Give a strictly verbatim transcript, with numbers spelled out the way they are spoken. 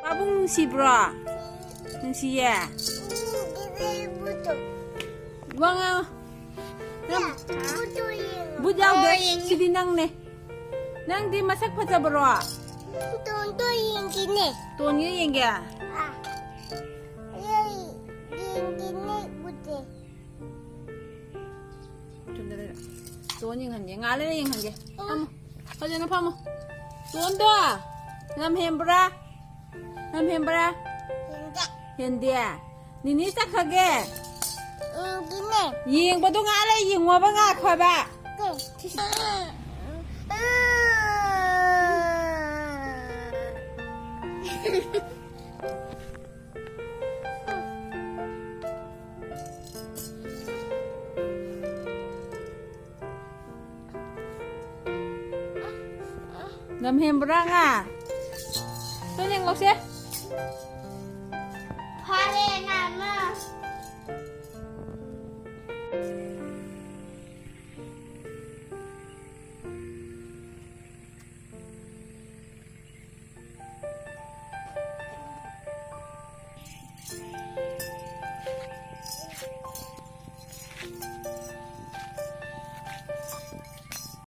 ꯄꯥꯕꯨꯡ ꯅꯨꯡꯁꯤꯕ꯭ꯔꯣ? ꯅꯨꯡꯁꯤꯌꯦ꯫ ꯋꯥ ꯉꯥꯡ-, ꯅꯪ ꯕꯨꯠ ꯌꯥꯎꯗꯦ꯫ ꯑꯣ, ꯌꯦꯡꯉꯦ꯫ ꯁꯤꯗꯤ ꯅꯪꯅꯦ꯫ ꯅꯪꯗꯤ ꯃꯁꯛ ꯐꯖꯕ꯭ꯔꯣ? ꯇꯣꯟꯗꯣ ꯌꯦꯡꯒꯦꯅꯦ꯫ ꯇꯣꯟꯒ ꯌꯦꯡꯒꯦ? ꯑꯥ꯫ ꯑꯩ ꯌꯦꯡꯒꯦꯅꯦ, ꯕꯨꯠꯁꯦ꯫ ꯇꯣꯟ ꯌꯦꯡꯍꯟꯒꯦ꯫ ꯉꯥꯏꯍꯥꯛ ꯂꯩꯔ ꯌꯦꯡꯍꯟꯒꯦ꯫ ꯐꯝꯃꯣ꯫ ꯐꯖꯅ ꯐꯝꯃꯣ꯫ ꯇꯣꯟꯗꯣ! ꯂꯝ ꯍꯦꯟꯕ꯭ꯔꯥ? ꯂꯝ ꯍꯦꯟꯕ꯭ꯔꯥ? ꯍꯦꯟꯗꯦ꯫ ꯍꯦꯟꯗꯦ? ꯅꯤꯅꯤ ꯆꯠꯈ꯭ꯔꯒꯦ꯫ ꯌꯦꯡꯒꯦꯅꯦ꯫ ꯌꯦꯡꯕꯗꯣ ꯉꯥꯏꯍꯥꯛ ꯂꯩ ꯌꯦꯡꯉꯣꯕ, ꯉꯥꯏꯈꯣꯕ꯫ ꯀꯩ? ꯂꯝ ꯍꯦꯟꯕ꯭ꯔꯥ ꯉꯥ? ꯇꯣꯟ ꯌꯦꯡꯉꯧꯁꯦ꯫ ꯐꯔꯦ, ꯅꯥꯃ꯫